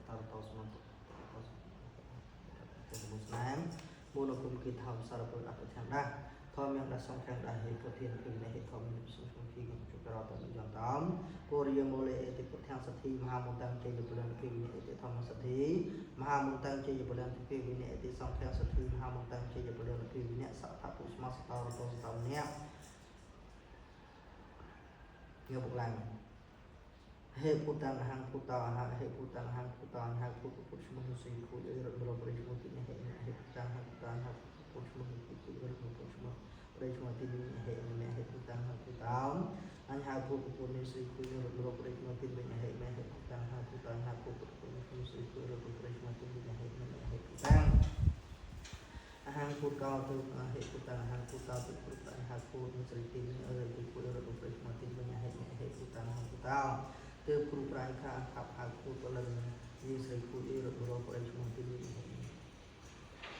តរតោសមន្តតោសមស្នាមមូលគុំគិធម្មសារពុទ្ធអបឆន្ទៈធម្មយ៉ាងដសង្ឃាំងដហេពុធានភិនិហេធម្មនិសុសុជីកជក្រតនិយន្តមពរិយមូលេអតិពុទ្ធាំសទ្ធិមហាមន្តំជ័យពលនភិវិនិអតិធម្មសទ្ធិមហាមន្តំជ័យពលនភិវិនិអតិសង្ឃាំងសទ្ធិមហាមន្តំជ័យពលនភិវិនិសថពុស្មសតរតោសតមនៈយកបុកឡើងហេពុតាំងហੰពុតាហហេពុតាំងហੰពុតាហពុទ្ធពុទ្ធឈ្មោះស៊ីពុទ្ធរត់រប្រឈ្មោះទីនេះហេហេពុតាំងហពុតាហពុទ្ធឈ្មោះពុទ្ធរត់ពុទ្ធឈ្មោះប្រឈ្មោះទីនេះហេមេហេពុតាំងហពុតាអញហៅពុទ្ធពុទ្ធនេះស៊ីពុទ្ធរត់រប្រឈ្មោះទីនេះហេមេហេពុតាំងហពុតាហពុទ្ធពុទ្ធនេះស៊ីពុទ្ធរត់ប្រឈ្មោះទីនេះហេមេហេពុតាំងអហង្គពុទ្ធកោទៅហេពុតាំងអហង្គពុទ្ធកោទៅពុទ្ធអហង្គពុទ្ធស្រីទីនេះអើពុទ្ធរត់ប្រឈ្មោះទីនេះហេមេហេពុតាំងហពុតាទើបគ្រូប្រាយខាขับហៅគូតលឹងយីស្រីគូអ៊ីរត់រកប្រិឈ្មោះទីនេះ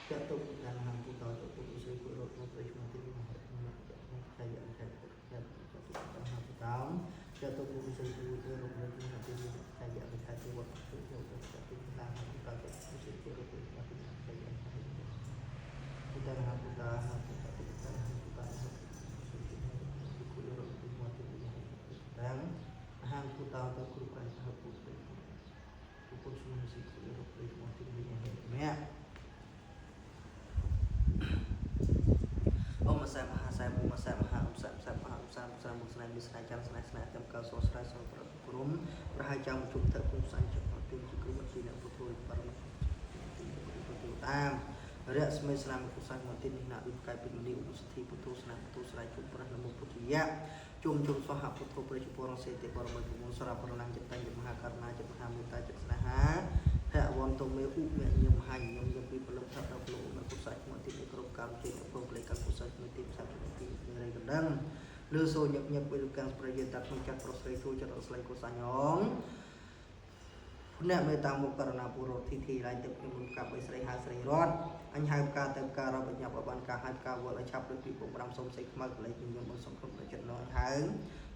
ចតុពុតានហង្គពុតតពុស្រីគូរត់មកប្រិឈ្មោះទីនេះហេខយៈខយៈខយៈចតុពុតានហង្គពុតោចតុពុស្រីគូរត់មកប្រិឈ្មោះទីនេះខយៈខយៈវត្តពុចតុពុតានហង្គពុតតពុស្រីគូរត់មកទីនេះខយៈខយៈពុតានហង្គពុតាហង្គពុតពុតានហង្គពុតាហង្គពុគូរត់មកទីនេះតាំងហាងពុតាទៅគ្រូប្រៃហៅពុទ្ធពុទ្ធឈ្មោះស៊ីគូរប្រៃឈ្មោះទីនេះហេមេអមសាមហាសាមអមសាមហាអមសាមសាមហាអមសាមសាមមុស្នេមិស្នេចាំស្នេស្នេចាំកៅសស្រីសប្រក្រុមប្រហើយចាំជុំទៅគុំសាញ់ចទីជាគ្រូជីអ្នកពុទ្ធបរមពុទ្ធតាមរៈស្មេស្នាមគុសាញ់មកទីនេះណាវិកាយពិមនីឧបសទ្ធិពុទ្ធស្នាពុទ្ធស្រ័យជុំប្រះនមពុទ្ធយៈជុំជុំសហពុទ្ធប្រជាពរសេតិបរមពុមសរប្រណាំចិត្តញ្ញមហាករណាចិត្តមហាមេត្តាចិត្តស្នេហាភវន្តមេឧមញមហាញញមពីពលឹកថាដល់លោកមគុសាច់មកទីនេះគ្រប់កម្មជាព្រមលេខកម្មគុសាច់មកទីផ្សាយទីរៃកណ្ដឹងលើសូញឹកញឹកវិលកាំងប្រយតាក្នុងចាត់ប្រុសស្រីជួយចិត្តស្លៃគុសាញងអ្នកមេត្តាមុខករណាពុរធីធីឡើងទៅខ្ញុំមុនកាប់ឲ្យស្រីហៅស្រីរត់អញហៅផ្កាទៅផ្ការបញ្ញាប់ឲ្យបានការហៅផ្កាវល់ឲ្យឆាប់ដូចពីពុក5សុំស្អីខ្មៅកលេចខ្ញុំមិនសុំគ្រប់ចិត្តណងហៅ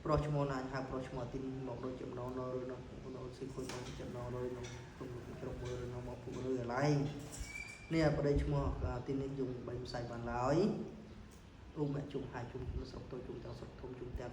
ប្រុសឈ្មោះណាញហៅប្រុសឈ្មោះទីមកដូចចំណងនៅនៅនៅស៊ីខុយមកចំណងនៅនៅគុំជ្រុកមើលនៅមកពុករឿឡៃនេះប្តីឈ្មោះទីនេះយងបីផ្សាយបានឡើយឧមជុំហាជុំស្រុកតូចជុំទាំងស្រុកធំជុំទាំង